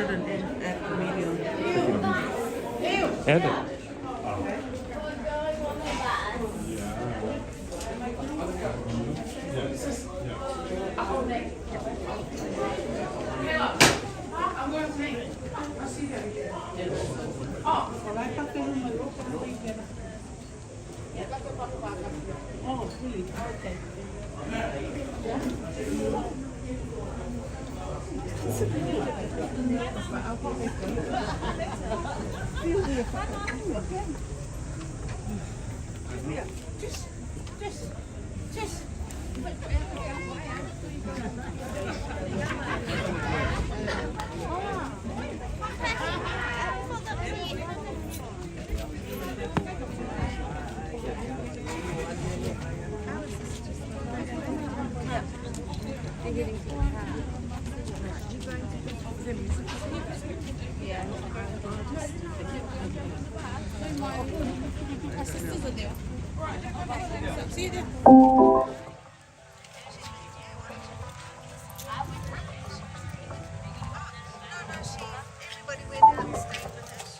Didn't add the media. Add it. Oh, really? Okay. Everybody went out and stayed with us.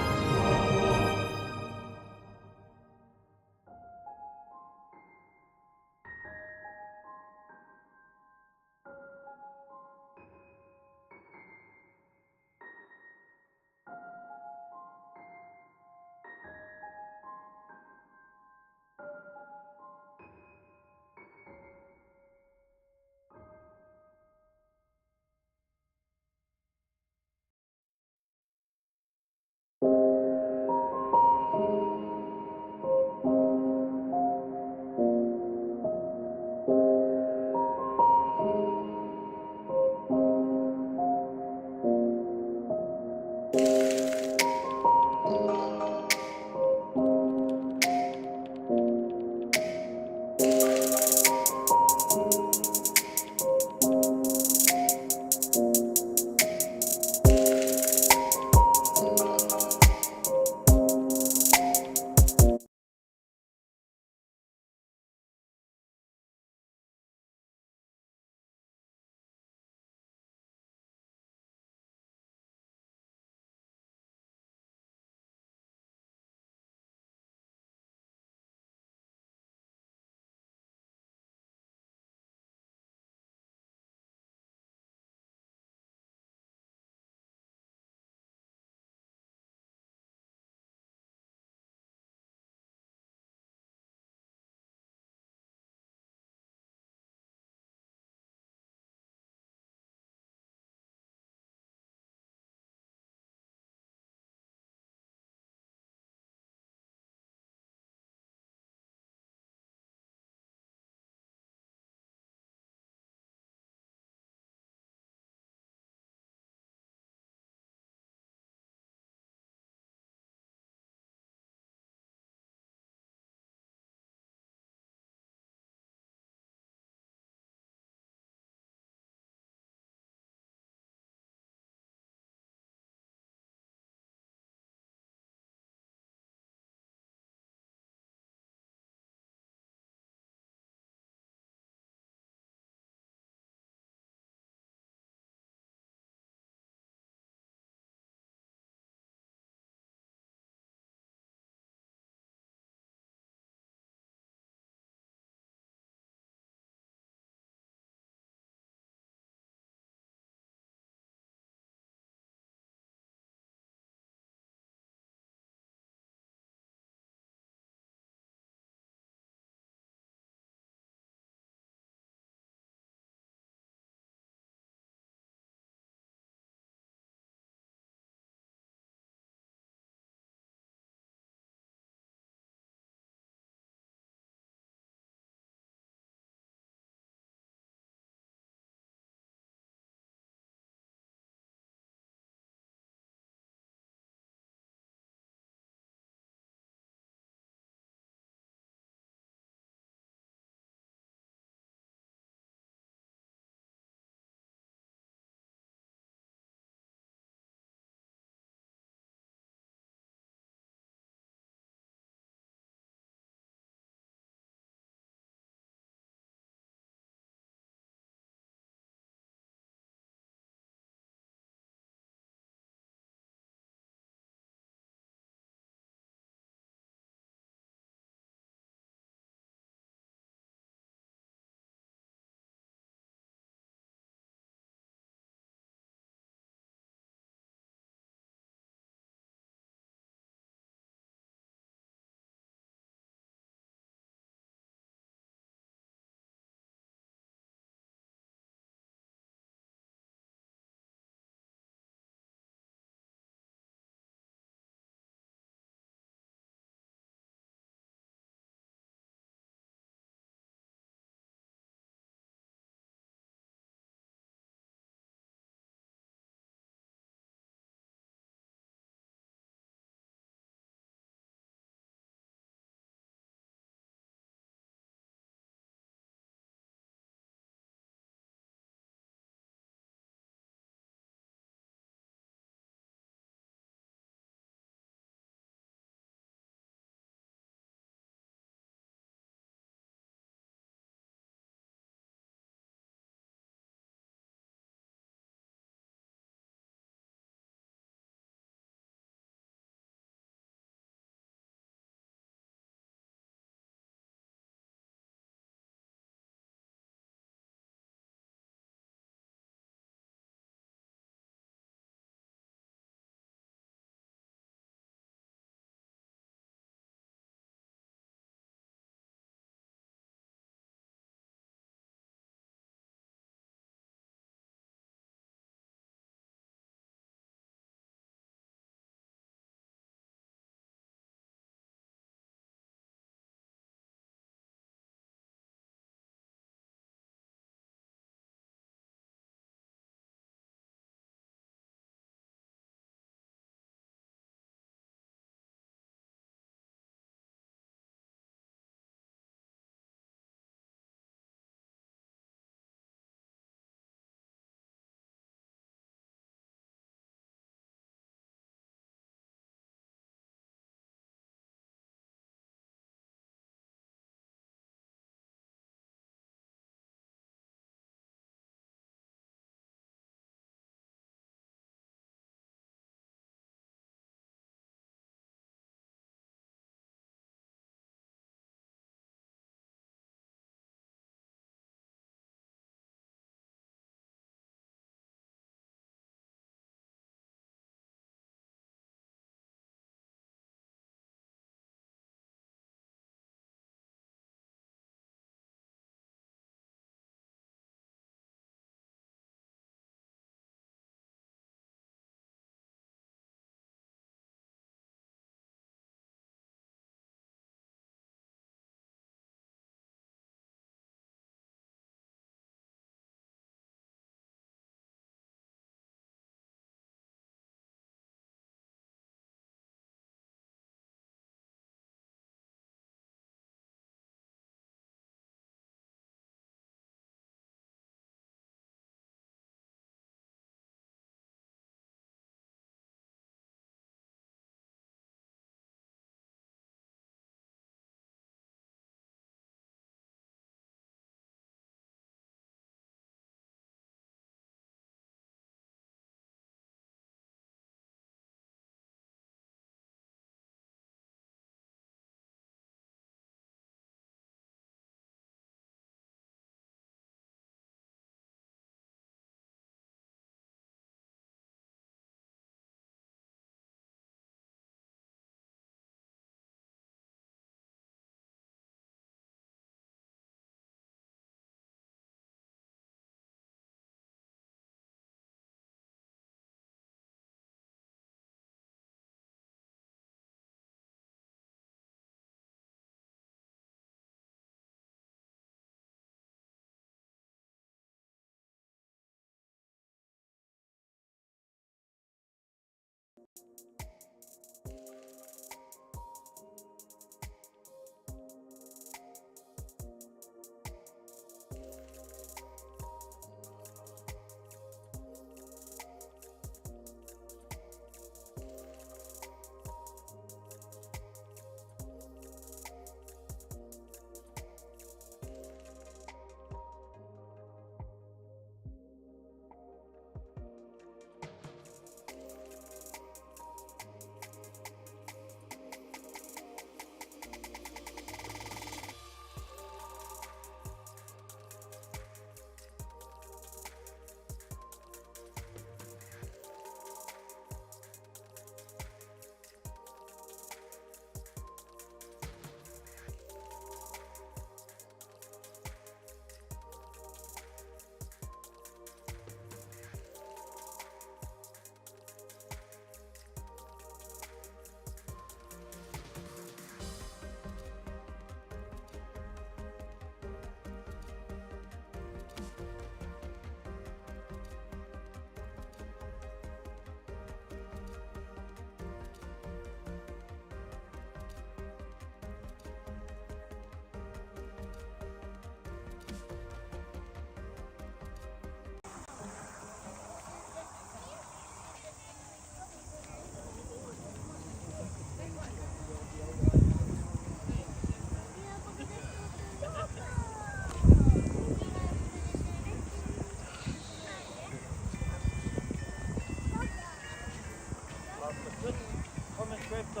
Come and grab the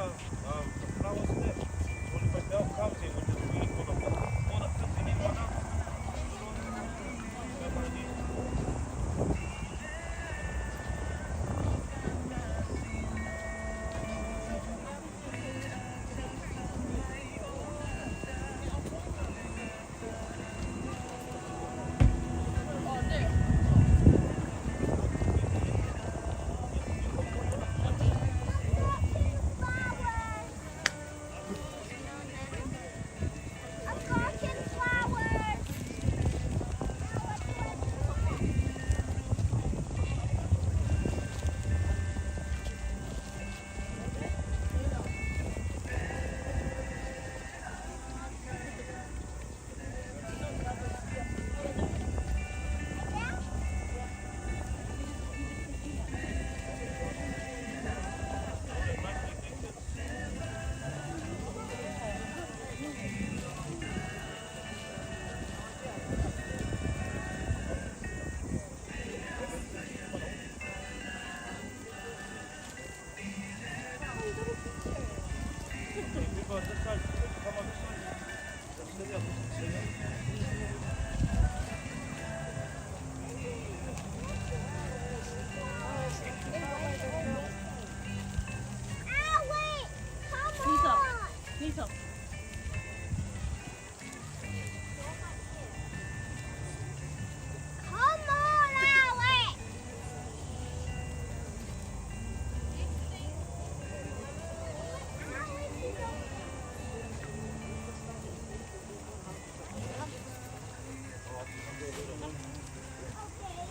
flowers there. Well, if a bell comes in, we're just waiting for the kids in one up. I've got flowers. People this side, come on this side. Just sit here, sit here. Alex, come Lisa. on. Lisa. Come on, Alex. Alex is over Okay.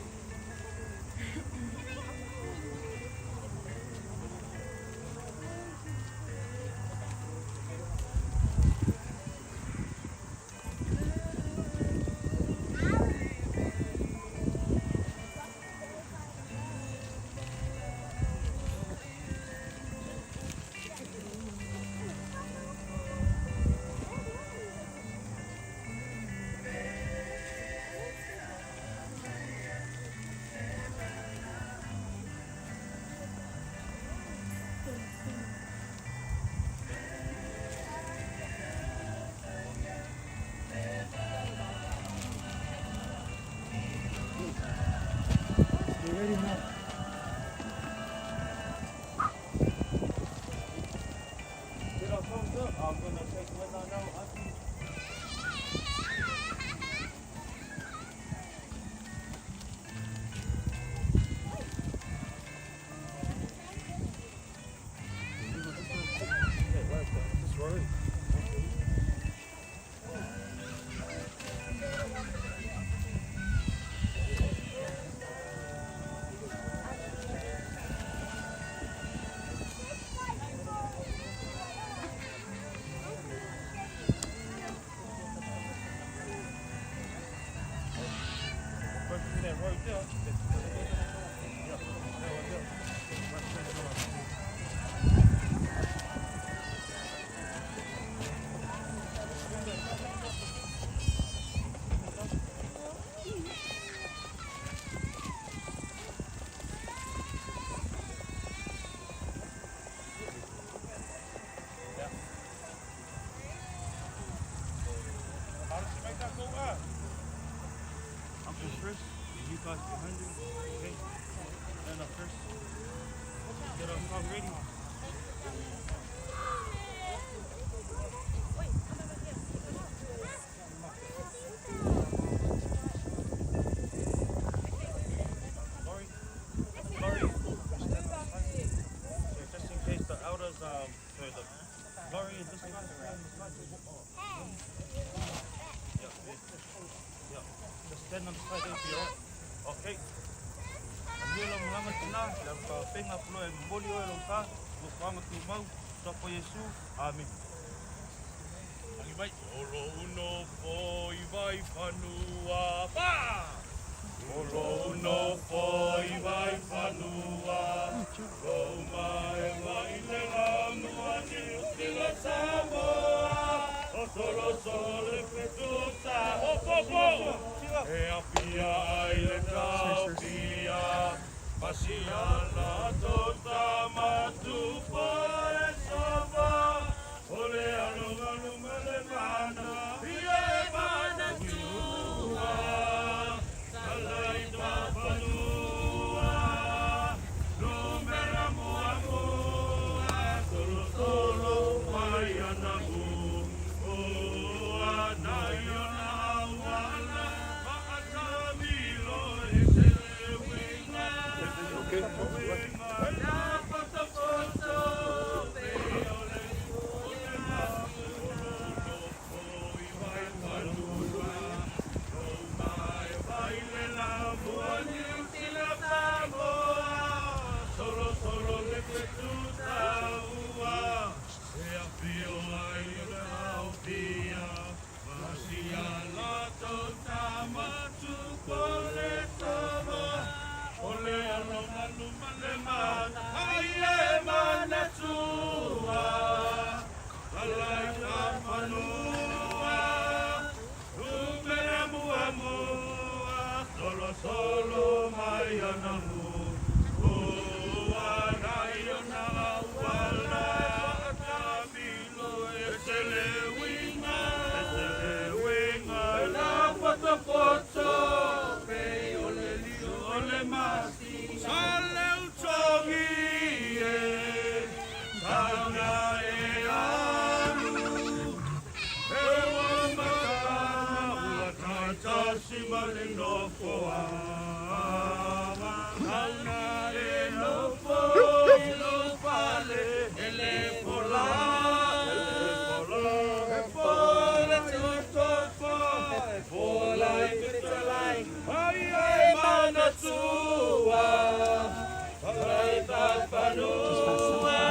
Can I have Get our thumbs up. I'm gonna take one now. Auntie. Just worry. Sorry, the lorry and this guy on the side. Just walk off. Yeah, there. Yeah. Just stand on the side there, be alright. Okay. Anuia lau malaga tina, le au faapenga puloa e momoli oe lou sa, nofoaga tumau, Suafa o Iesu, Amene. Tangi mai. O lou nofo i Vaifanua, fa! O lou nofo i Vaifanua, lou maeva i le lamua Niu Sila Samoa, o solosolo le fetusa, o popo, e apia ai le taofia, pasia latou tama tupo e sova, o le alomalu ma le mana, ia e manatua, Talaitafanua, numera muamua, solosolo mai ana ua, nai ona auala, faatamilo e se le uiga, uiga, la potopoto, pe o le o le masu, o lou nofo i Vaifanua, lou maeva i le lamua Niu Sila Samoa, solosolo le fetusa ua, e afio ai le aofia, pasia latou tama tupo le sava, o le alomalu ma le mana, ai e manatua, Talaitafanua, numera muamua, solosolo mai ana ua, nai ona auala, faatamilo e se le uiga, e se le uiga, la potopoto, pe o le lio o le masi, sa le utogi e, sauna e alu, e ua matama ua taitasi ma le nofoaga. Sauna e nofo i lou fale, e le pola, e le pola, e pola totofa, e pola i fetalai, ai e manatua, Talaitafanua,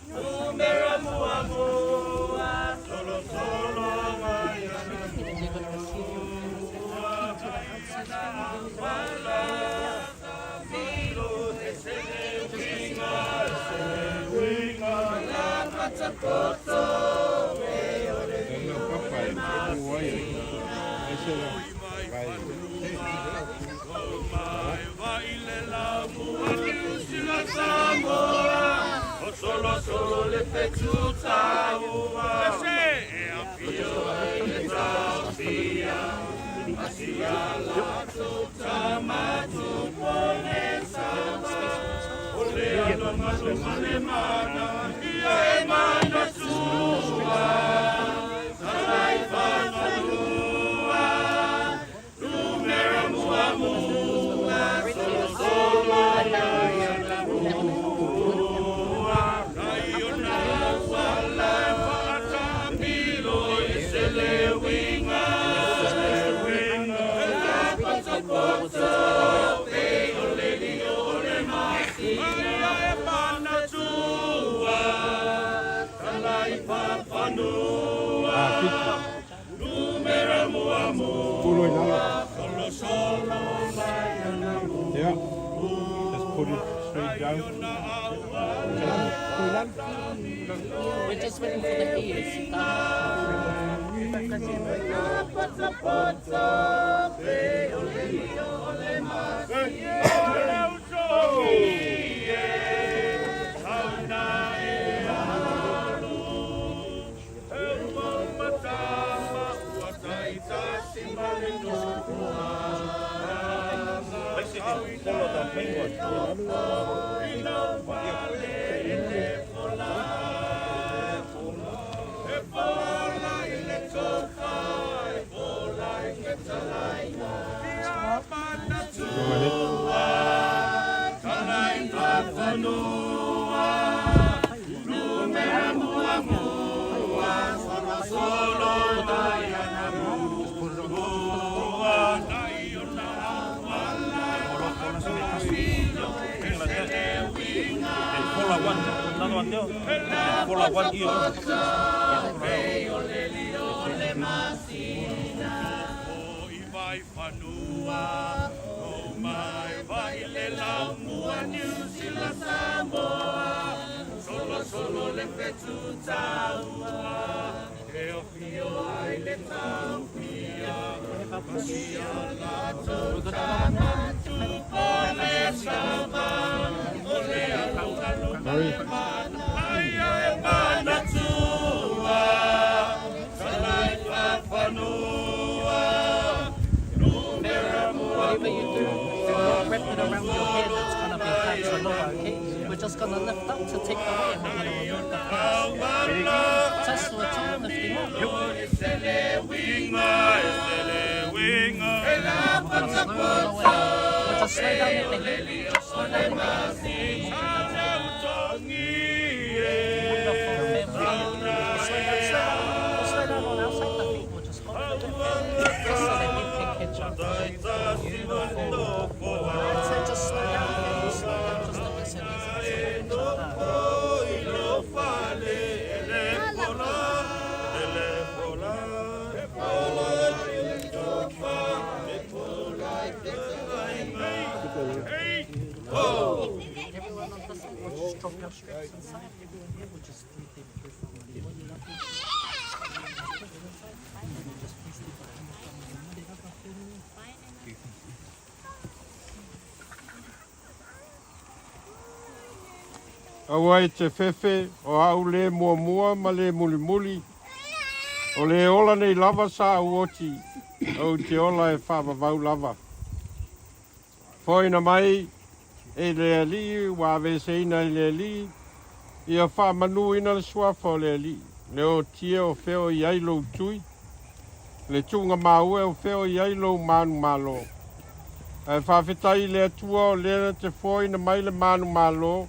numera muamua, solosolo mai ana ua, wala, milo e se le uiga, e se le uiga, la patapoto, pe o le Tēnā papa e pū ai ai se la vai. Mai vai le lamua Niu Sila Samoa, o solosolo le fetusa ua, e afio ai le taofia, pasia latou tama tupo le sava, o le alomalu ma le mana, ia e manatua, Talaitafanua, numera muamua, solosolo mai ana ua, nai ona auala faatamilo e se le uiga, se uiga, la potopoto, pe o le lio o le masina, ia e manatua, Talaifafanua, numera muamua, Pulo i lalo. solosolo mai ana Yeah. Just put it straight down. We're just waiting for the ears. Potopoto, pe o le lio o le masina, le utogi e, sauna e alu, e ua matama ua taitasi ma le nofoaga. Basically, follow the main one. I lou fale e le pola, e pola i le tofa, e pola i fetalaiga. Ia manatua, Talaitafanua, Pull up one, another one there. Pull up one ear. Whatever you do, do not wrap it around your head. It's gonna be hard to lower, okay? We're just gonna lift up to take the weight and we're gonna remove the pins. Just we're just lifting up. We're gonna slowly lower down. We'll just slow down at the head. Just slow down at the head. Wonderful family. Slow down, slow down. We'll slow down on our side the feet. We'll just hold it a bit. Just so the head can catch up. Beautiful. Alright, so just slow down again. We'll slow down just a bit so he's catch up. Everyone on this side, we'll just drop our straps inside. Everyone here, we'll just lead them through from the And then just place them Aua e te fefe o au le muamua ma le mulimuli. O le ola nei lava sa au oti, ou te ola e faavavau lava. Foina mai e le Alii ua aveeseina e le Alii, ia faamanuina le suafa o le Alii, le otia o fea o i ai lou tui, le tuugamaue o fea o i ai lou manumalo. Ae faafetai i le Atua o lea na te foina mai le manumalo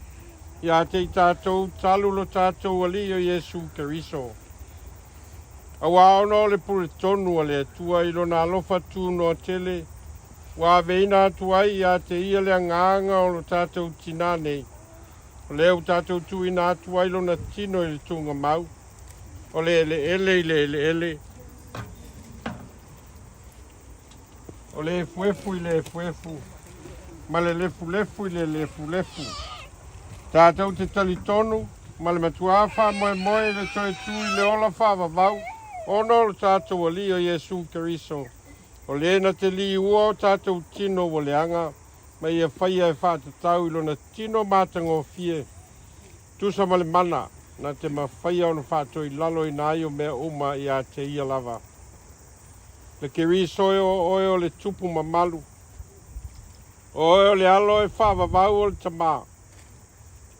ia te i tatou talu lo tatou Alii o Iesu Keriso. Auā ona o le puletonu a le Atua i Lona alofa tunoa tele, ua aveina atu ai ia te Ia le agaga o lo tatou tinā nei, o lea ua tatou tuuina atu ai lona tino i le tuugamau, o le eleele i le eleele, o le efuefu i le efuefu, ma le lefulefu i le lefulefu. Tatou te talitonu ma le matuā faamoemoe i le toe tu i le ola faavavau ona o lo tatou Alii o Iesu Keriso, o le na te liua o tatou tino ua leaga ma ia faia e faatatau i lona tino matagofie, tusa ma le mana na te mafaia ona faatoilaloina ai o mea uma ia te ia lava. Le Keriso e o oe o le tupu mamalu, O oe o le alo e faavavau o le Tama,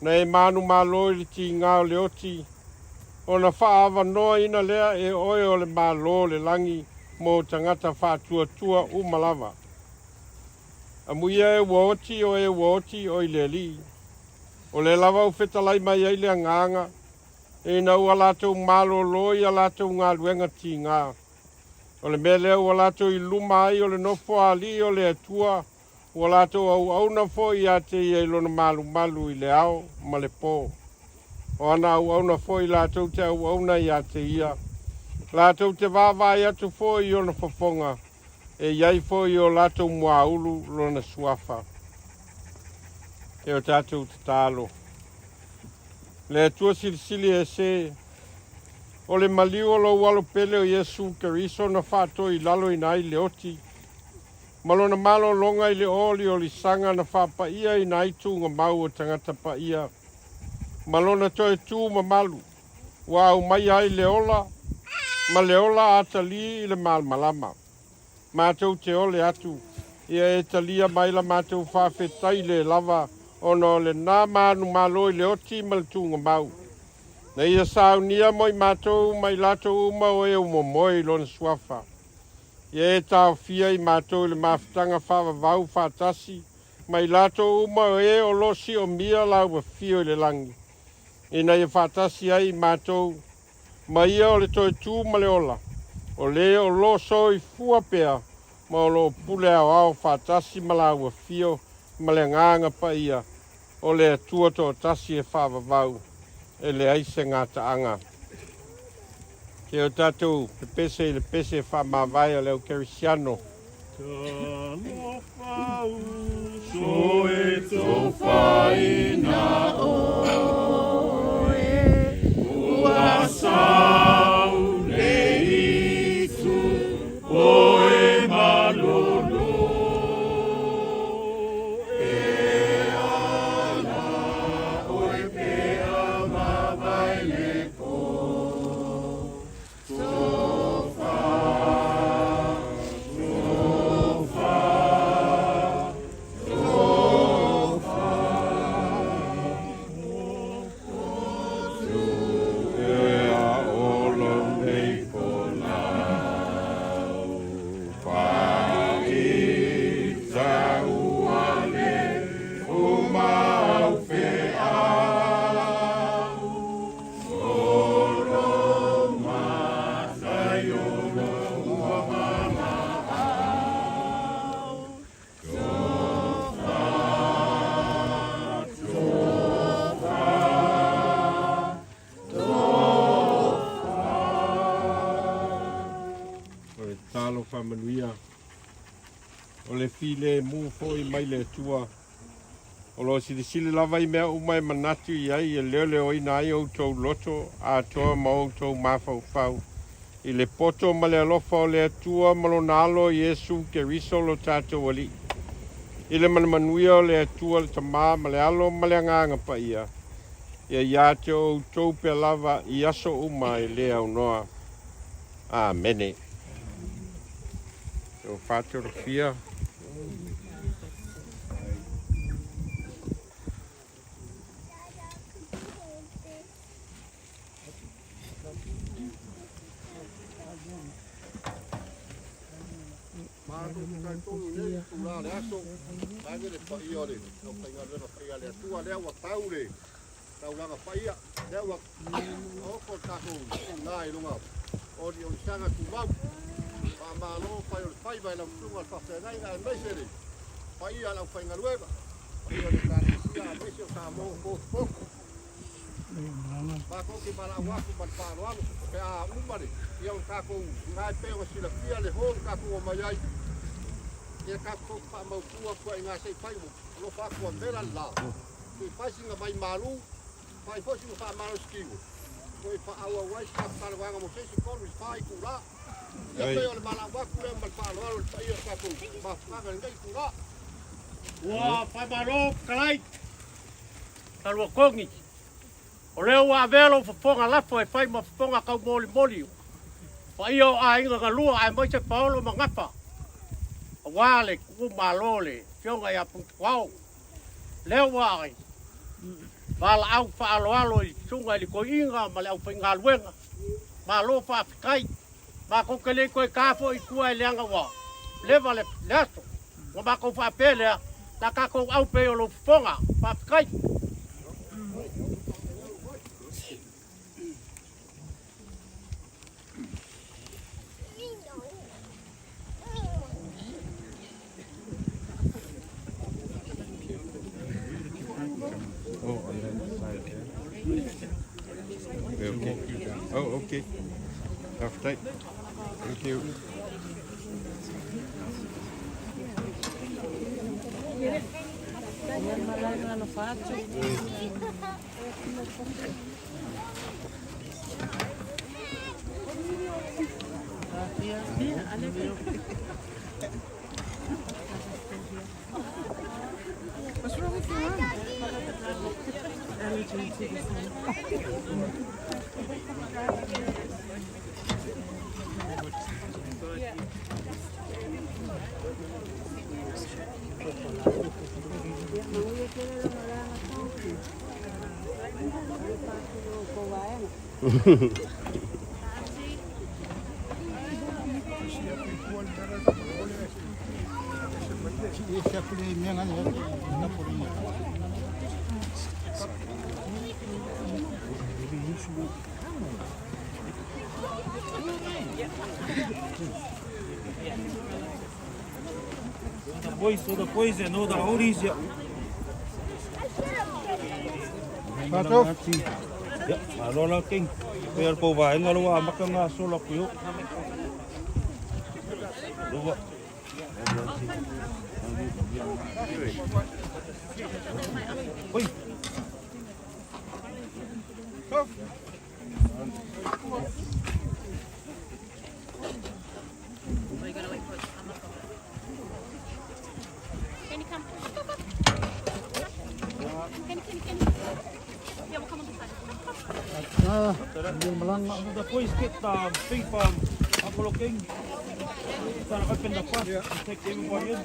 na e manumalo i le tiga o le oti, ona faaavanoaina lea e oe o le Malo o le lagi mo tagata faatuatua uma lava. Amuia e ua oti o e ua oti o i le Alii. O lea lava ua fetalai mai ai le Agaga, ina ua latou malōlō i a latou galuega tiga. O le mea lea ua latou i luma ai o le nofo a alii o le Atua, ua latou auauna foi ia te ia i lona malumalu i le ao ma le po. O ana auauna foi latou te auauna ia te ia, latou te vaavaai atu foi i ona fofoga, e i ai foi i o latou muaulu lona suafa. E o tatou tatalo. Le Atua Silisili Ese, o le maliu o lou Alo pele o Iesu Keriso na faatoilaloina ai le oti, ma lona malologa i le oliolisaga na faapaia-ina ai tuugamau o tagata paia, ma lona toe tu mamalu, ua aumaia ai le ola ma le ola atalii i le malamalama. Matou te ole atu, ia e talia mai la matou faafetai le lava ona o lena manumalo i le oti ma le tuugamau. Na ia saunia mo i matou ma i latou uma o e ua momoe i lona suafa. Ia e taofia i matou i le mafutaga faavavau faatasi ma i latou uma o e o lo siomia laua fio i le lagi, ina ia faatasi ai i matou ma ia o le toe tu ma le ola, o le o lo soifua pea ma o lo o pule aoao faatasi ma laua fio ma le Agaga Paia. O le Atua toatasi e faavavau, e leai se gataaga. Se o tatou pepese i le pese faamavae a le aukerisiano. Talofa uso e tofaina oe, ua sau le itu oe malolo. E ala oe pea mavae le po. Tofa, tofa, tofa. Ea o lou nei folau, faaitaua le uma au feau, o lou matai o lou valaau. Tofa, tofa, O le tatalo faamanuia, o le filemu foi mai le Atua, o lo o silisili lava i mea uma e manatu i ai e leoleoina ai outou loto atoa ma outou mafaufau i le poto ma le alofa o le Atua ma lona Alo Iesu Keriso lo tatou Alii. I le manamanuia o le Atua le Tama ma le Alo ma le Agaga Paia, ia ia te outou pea lava i aso uma e le aunoa. Amene. O whātorofia. Matou te talitonu i lenei itula o le aso, vaeane le paia o le aufaigaluega paia a le Atua, lea ua tau le taulaga paia, lea ua taoto le tatou tula i luga o oliolisaga tumau. Faamalo fai o le faiva i lau susuga i le faafeagaiga aemaise le paia o le aufaigaluega, paia o le Ekalesia aemaise o Samoa ua potopoto. Matou te valaau atu ma le faaaloalo pe a uma le ia ona tatou gae pei ona silafia le ho na tatou omai ai. Ia tatou faamautu atu ai i ina se i fai ua alofa atu ua vela le la. Se i fai sina vai malu, fai foi sina faamalosi tino, toe faaauau ai se tatou talanoaga mo se isi 3 i le 4 itula. Ia pei o le valaau atu lea ma le faaaloalo i le paia o le tatou mafutaga i lenei itula. Ua faamalo fetalai Taluakogi. O lea ua avea lou fofoga lafo e fai ma fofoga taumolimoli o paia o aiga na lua aemaise paolo ma gafa aua le tuumalo le afioga ia Pugituao. Lea ua valaau faaaloalo i susuga i le toeaina ma le aufaigaluega. Malo faafetai. Matou te le toe ta foi i tua e leaga ua leva le aso. Ua matou faapea lea, o le a tatou aupe ai o lou fofoga. Faafetai. Oh, on that side there. Okay. Oh, okay. Faafetai. Thank you. What's wrong with your arm? Allergy to the sun. The boys, all the boys and all the oldies, yeah. Ia, malo la king. Pe al ko vaenga lo amaka nga sola ku yo. Lua. Oi. Kenny, come. Go, go. Kenny, Kenny, Kenny. Yeah, we'll come on this side. The boys get the thing from Apollo King. Trying to open the bus and take everybody in.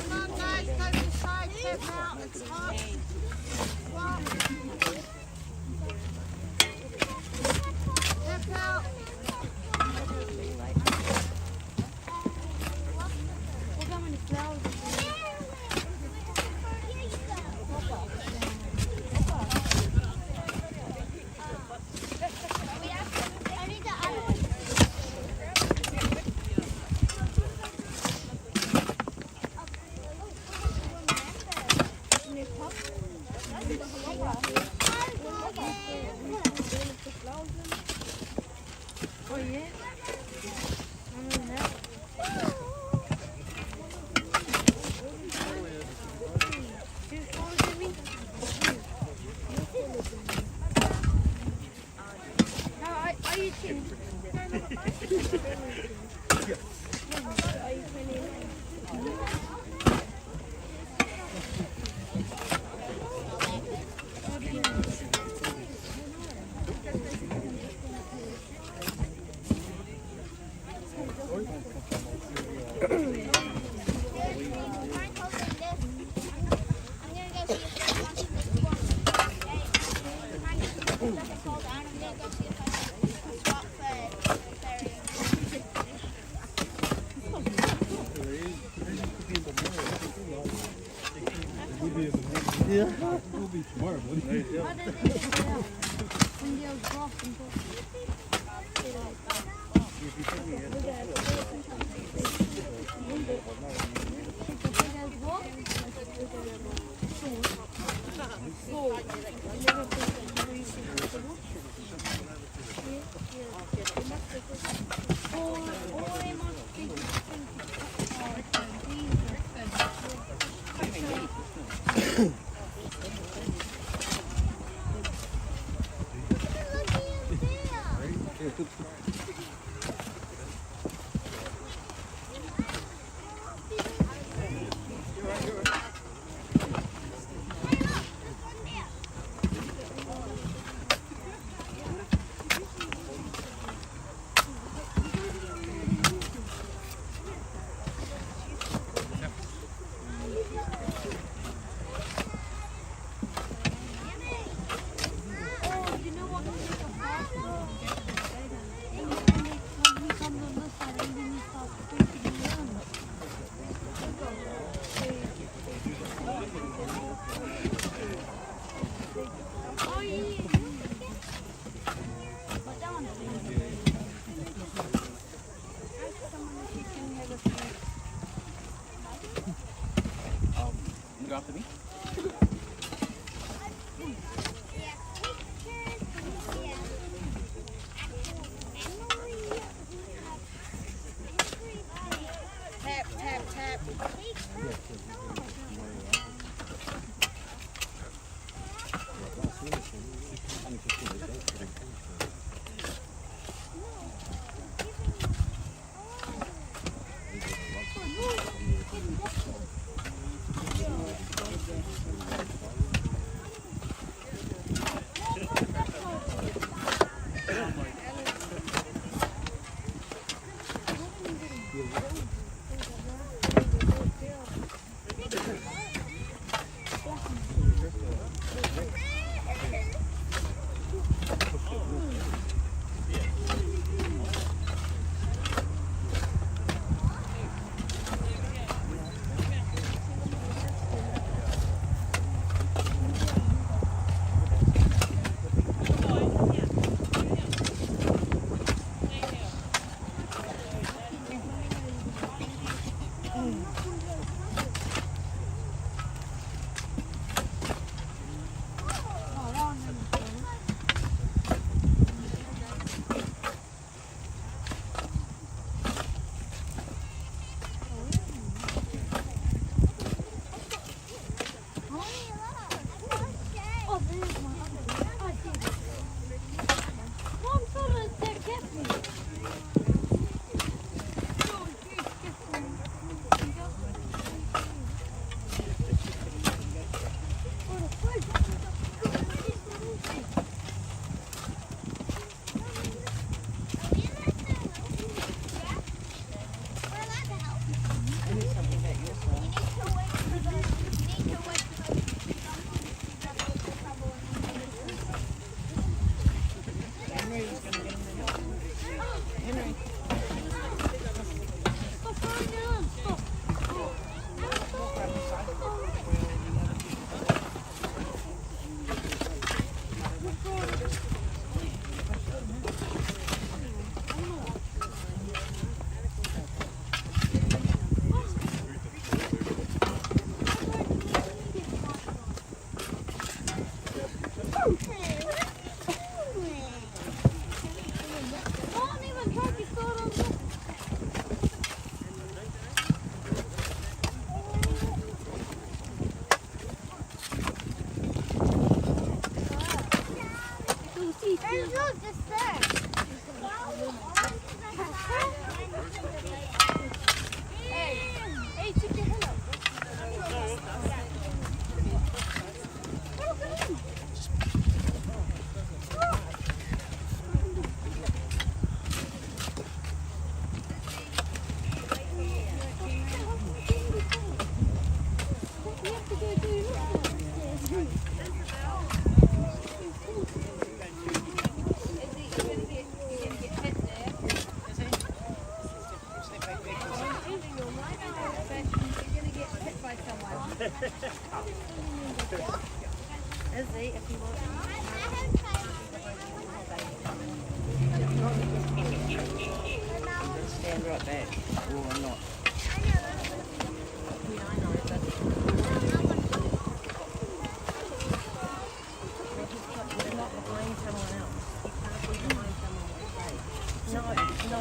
Come on, guys, go inside, step out, it's hot. Step out. Look how many flowers. Doesn't fall down. I'm gonna go see if I can swap for ferry. Yeah, we'll be tomorrow, buddy. How did they get out? When they were dropped and Look in there. Hey, look, there's one there. Oh, you know what? Make a fast And then when he comes on this side, and then he starts freaking around. Oh, yeah. But that one's Ask someone if you can have a few. You go after me? Yeah, pictures. Yeah. Actual memory. We have everything. Tap, tap, tap. Big person. Oh, there's one. I see. Mom, so does that get me. We're allowed to help. You need to wait for the. You need to wait for the. Stop throwing down. Stop. Mom even tried to start on this. There's no just there. Hey, hey, take your hand up. We have to go do. right back or not. You're not behind someone else. You can't be behind someone with a face. No, no.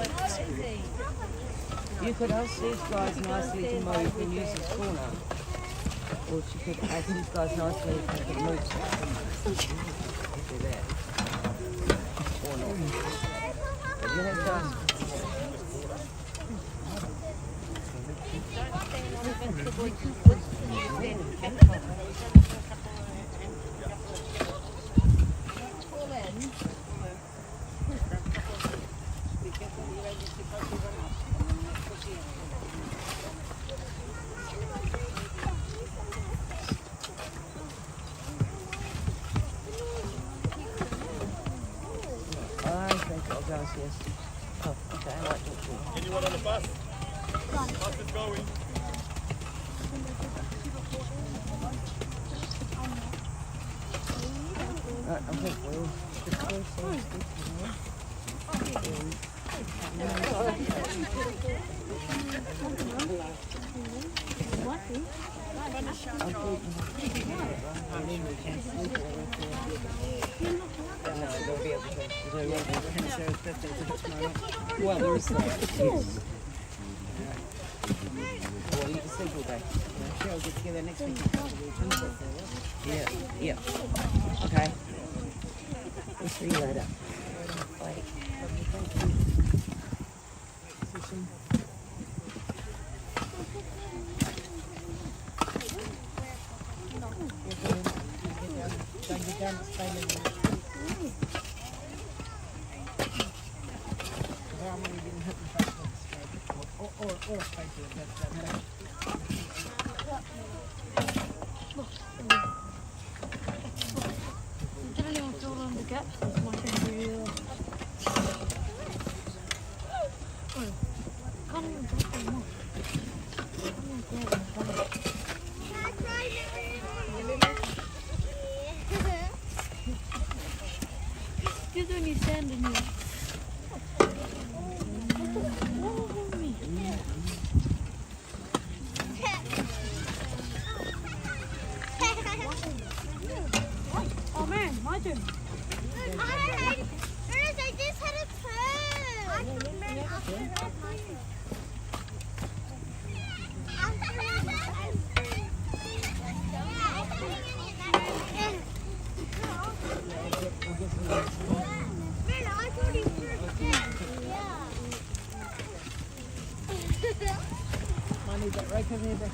You could ask these guys nicely to move and use this corner. Or she could ask these guys nicely if they could move. Do that. Or not. But you have to ask. Pull in. Be careful, you don't get too close to everyone else. Push in. I think I'll go and see us. Oh, okay, I might talk to you. Anyone on the bus? Bus is going. Right, I think we'll disperse those good today. No, they'll be able to do it. Well, there is that, yes. Well, you can sleep all day. Sure, we'll get together next week. Yeah, yeah. Okay. We'll see you later. Bye. Don't get down, stay in there. Because I'm only getting hit in the face with a spade. Or a spade to that matter. Didn't even fill in the gaps with my finger. Oh, can't even drop them off. Can't even grab them. Can I try There's only sand in here. What me? Oh man, my turn. Ernest, I just had a turn. I need that rake over there, bro.